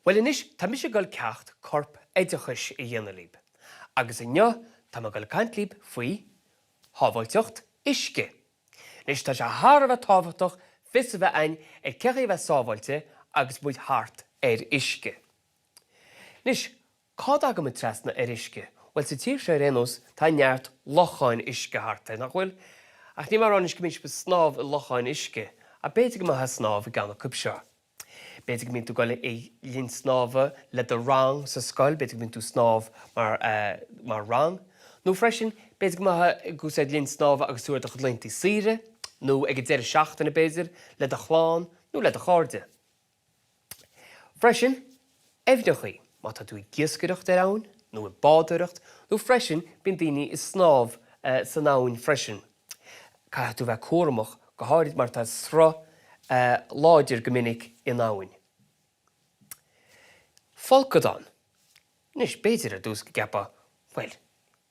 Bhuel anois, tá mise ag dul ceacht corp oideachais a dhéanamh libh. Agus inniu, tá mé ag dul ag caint libh faoi shábháilteacht uisce. Anois, tá sé thar a bheith tábhachtach fios a bheith a'inn ar cé chaoi a bheith sábháilte agus muid thart ar uisce. Anois, cá dtagann muid trasna ar uisce? Bhuel, sa tír seo ar aon nós, tá neart locháin uisce thart air, nach bhfuil? Ach níl mé ag rá anois go mbíonn sibh ag snámh i locháin uisce, ach b'fhéidir go mbeifeá ag snámh i gceann acu seo. B'fhéidir go mbíonn tú ag dul i linn snámha le do rang sa scoil, b'fhéidir go mbíonn tú ag snámh mar, mar rang. Nó freisin, b'fhéidir go mbeifeá ag úsáid linn snámha agus tú ar do chuid laethanta saoire, nó ag an deireadh seachtaine b'fhéidir, le do chlann nó le do chairde. Freisin, aibhneachaí, má tá tú ag iascaireacht ar abhainn nó ag bádóireacht, nó freisin bíonn daoine ag snámh san abhainn freisin. Caithfidh tú bheith cúramach, go háirid mar tá sruth láidir go minic in abhainn. Folcadán. Anois, b'fhéidir ar dtús go gceapfá, bhuel,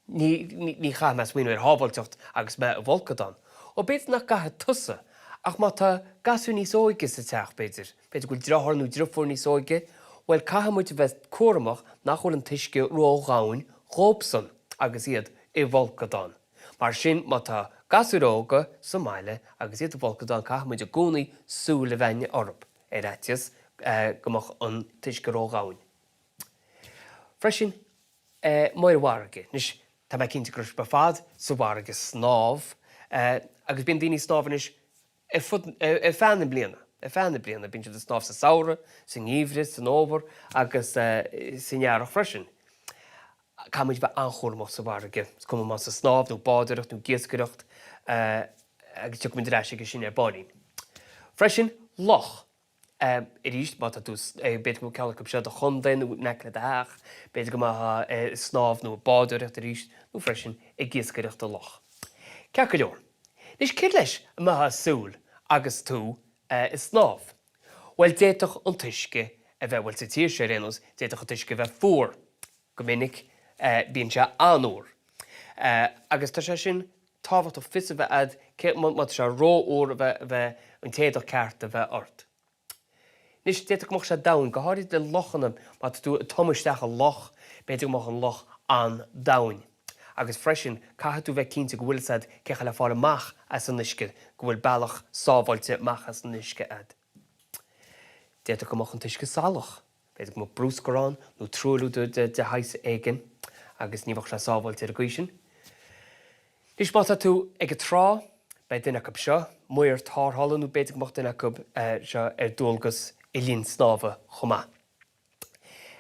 ní, ní chaithfidh mé smaoineamh ar shábháilteacht agus mé i bhfolcadán. Ó, b'fhéidir nach gcaithfidh tusa, ach má tá gasúir níos óige sa teach, b'fhéidir, b'fhéidir go bhfuil deartháir nó driofúr níos óige, bhuel, caithfidh muid a bheith cúramach nach bhfuil an t-uisce ródhomhain dhóibhsan agus iad i bhfolcadán. Mar sin, má tá gasúir óga sa mbaile agus iad i bhfolcadán caithfidh muid i gcónaí súil a bheith againn orthu, ar fhaitíos go mbeadh an t-uisce ródhomhain. Freisin, amuigh ar an bhfarraige. Anois, tá mé cinnte go raibh sibh ar fad sa bhfarraige ag snámh, agus bíonn daoine ag snámh anois ar fud, ar feadh na bliana, ar feadh na bliana. Bíonn siad ag snámh sa samhradh, sa ngeimhreadh, san fhómhar agus san earrach freisin. Caithfidh muid bheith an-chúramach sa bhfarraige, is cuma más ag snámh nó bádóireacht nó ag iascaireacht agus tiocfaidh muid ar ais aige sin ar baillín. Freisin, loch. Arís, má tá tú, b'fhéidir go bhfuil ceann acu seo i do chontae nó in aice le do theach, b'fhéidir go mbeifeá ag snámh nó ag bádóireacht arís nó freisin ag iascaireacht i loch. Ceart go leor. Anois, céard leis a mbeifeá ag súil agus tú ag snámh? Bhuel, d'fhéadfadh an t-uisce a bheith, bhuel sa tír seo ar aon nós, d'fhéadfadh an t-uisce a bheith fuar. Go minic, bíonn sé an-fhuar. Agus tá sé sin tábhachtach fios a bheith a'd cé, má tá sé rófhuar a bheith, a bheith, an t-éadach ceart a bheith ort. Anois, d'fhéadfadh go mbeadh sé domhain, go háirid le lochanna, má tá tú ag tumadh isteach i loch, b'fhéidir go mbeadh an loch an-domhain. Agus freisin, caithfidh tú bheith cinnte go bhfuil fhios a'd cé chaoi le fáil amach as an uisce, go bhfuil bealach sábháilte amach as an uisce a'd. D'fhéadfadh go mbeadh an t-uisce salach. B'fhéidir go mbeadh bruscar ann nó truailliú de shaghas éigin agus ní bheadh sé sábháilte ar an gcaoi sin. Anois má tá tú ag an trá, beidh duine acu seo, maor tarrthála nó b'fhéidir go mbeadh duine acu seo ar dualgas i linn snámha chomh maith.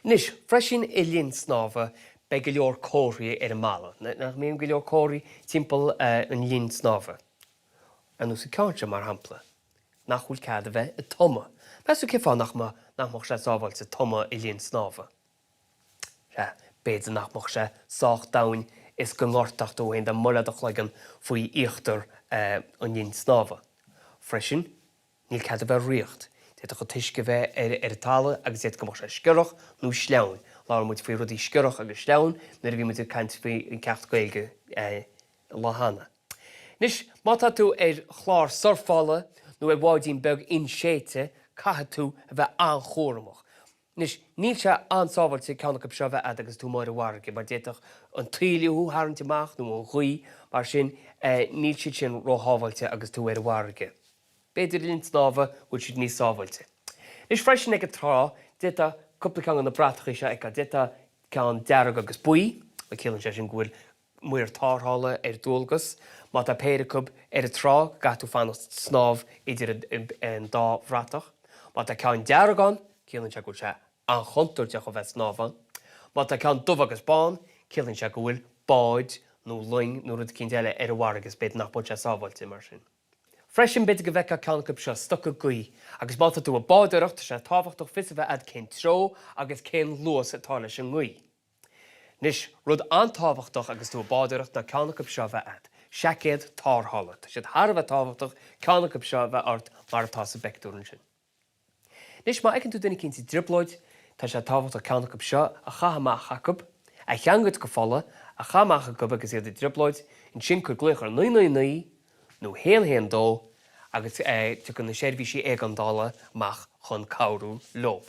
Anois, freisin i linn snámha beidh go leor comharthaí ar an mballa. Nach mbíonn go leor comharthaí timpeall an linn snámha? Ar nós an ceann seo, mar shampla, nach bhfuil cead a bheith ag tumadh. Meas tú cén fáth nach mbeadh nach mbeadh sé sábháilte tumadh i linn snámha? Sea, b'fhéidir nach mbeadh sé sách domhain is go ngortódh tú féin dá mbuailfeá do chloigeann faoi íochtar an linn snámha. Freisin, níl cead a bheith ag ritheacht. D'fhéadfadh an t-uisce a bheith ar ar an talamh agus d'fhéadfadh go mbeadh sé sciorrach nó sleamhain. Labhair muid faoi rudaí sciorrach agus sleamhain nuair a bhí muid ag caint faoi an ceacht Gaeilge an lá cheana. Anois, má tá tú ar chlár surfála nó ar bháidín beag inséidte, caithfidh tú a bheith an-chúramach. Anois, níl sé an-sábháilte ceann acu seo a bheith agat agus tú amuigh ar an bhfarraige, mar d'fhéadfadh an taoille thú a tharraingt amach nó an ghaoth, mar sin, níl siad sin róshábháilte agus tú ar an bhfarraige. B'fhéidir i linn snámha go bhfuil siad níos sábháilte. Anois, freisin ag an trá, d'fhéadfá cúpla ceann de na bratachaí seo a fheiceáil. D'fhéadfá ceann dearg agus buí, ciallaíonn sé sin go bhfuil maor tarrthála ar dualgas. Má tá péire acu ar an trá, go gcaithfidh tú fanacht snámh idir an dá bhratach. Má tá ceann dearg ann, ciallaíonn sé go bhfuil sé an-chontúirteach a bheith ag snámh ann. Má tá ceann dubh agus bán, ciallaíonn sé go bhfuil bád nó loing nó rud eicínt eile ar an bhfarraige is b'fhéidir nach bhfuil sé sábháilte mar sin. Freisin, b'fhéidir go bhfeicfeá ceann acu seo, stoca gaoithe, agus má tá tú ag bádóireacht, tá sé tábhachtach fios a bheith agat cén treo agus cén luas atá leis an ngaoth. Anois, rud an-tábhachtach agus tú ag bádóireacht ná ceann acu seo a bheith agat, seaicéad tarrthála. Tá siad thar a bheith tábhachtach ceann acu seo a bheith ort mar atá sa bpeictiúr ansin. Anois, má fheiceann tú duine eicínt i dtrioblóid, tá sé tábhachtach ceann acu seo a chaitheamh amach acu, a cheangailt go fola, a chaitheamh amach acu agus iad i dtrioblóid, ansin cuir glaoch ar 999 nó 112 agus tiocfaidh na seirbhísí éigeandála amach chun cabhrú leo.